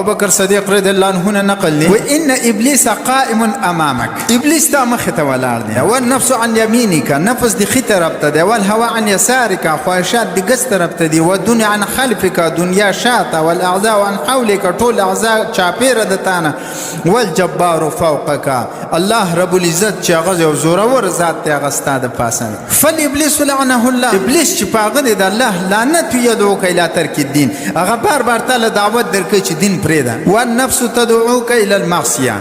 ابوبکر صدیق رضی الله عنه نه نقل دی، و ان ابلیس قائم امامک، ابلیس تا مخ ته ولاړ دی، والنفس عن یمینک، نفس دی خي طرف ته دی، والهوا عن یسارک، خواهشات دی ګس طرف ته دی، والدنیا عن خلفک، دنیا شاته، والاعضاء عن حولک، ټول اعضاء چاپیره د تانه، والجبار فوقک، الله رب العزت چې هغه یو زورور ذات دی هغه ستا د پاسه دی. فالابلیس لعنه الله، ابلیس چې په هغه دی د الله لعنت وي، یدعوک الی ترک الدین، هغه بار بار تا له دعوت درکوي چې دین پرېږده. والنفس تدعوک الی المعصیه،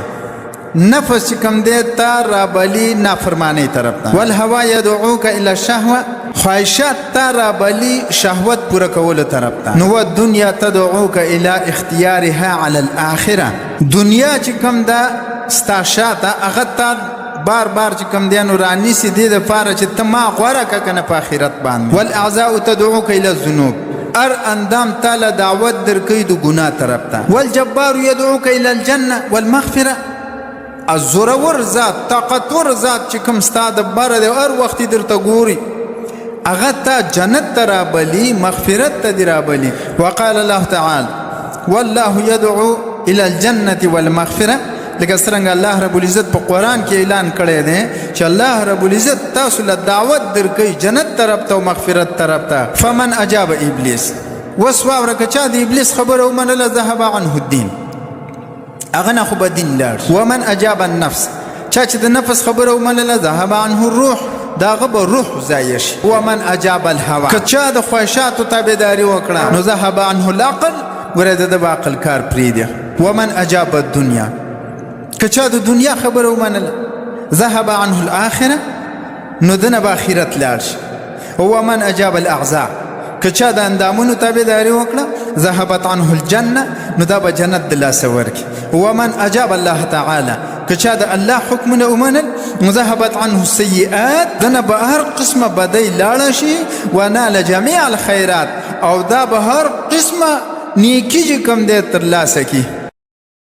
نفس چې کوم دی تا رابلي نافرمانۍ طرف ته. والهوا یدعوک الی الشهوه، خواهشات تا رابلي شهوت پوره کولو طرف ته. نو والدنیا تدعوک الی اختیارها علی الاخره، دنیا چې کوم ده ستا شاته هغه تا بار بار چې کوم دی نو رانیسي دې دپاره چې ته ما غوره که که نه په آخرت باندې. والاعضاء تدعوک الی الذنوب، هر اندام تا له دعوت درکوي د ګناه طرف ته. والجبار یدعوک الی الجنه والمغفره، زورور ذات طاقتور ذات چې کوم ستا د بره دی هر وخت درته ګوري هغه تا جنت ته رابلي، مغفرت ته دې رابلي. وقال الله تعالی والله يدعو الى الجنة والمغفرة، لکه څرنګه الله رب العزت په قرآن کې اعلان کړی دی چې الله رب العزت تاسو له دعوت درکوي جنت طرف ته او مغفرت طرف ته. فمن اجاب ابلیس، اوس واوره که چا د ابلیس خبره ومنله ذهب عنه الدین، هغه نه خو به دین لاړ شي. ومن اجاب النفس، چا چې د نفس خبره ومنله ذهب عنه الروح، د هغه به روح ضایع شي. ومن اجاب الهوا، که چا د خواهشاتو تابعداري وکړه نو ذهب عنه العقل، ګوره د ده به عقل کار پرېږدي. ومن اجاب الدنیا، که چا د دنیا خبره ومنله ذهب عنه الاخره، نو دنه به آخرت لاړ شي. ومن اجاب الاعضاء، که چا د اندامونو تابعداري وکړه ذهبت عنه الجنه، نو دا به جنت د لاسه ورکړي. ومن اجاب الله تعالی، که چا د الله حکمونه ومنل ذهبت عنه السیئات، دنه به هر قسمه بدۍ لاړه شي، ونال جميع الخیرات، او دا به هر قسمه نیکي چې کوم دی ترلاسه کړي.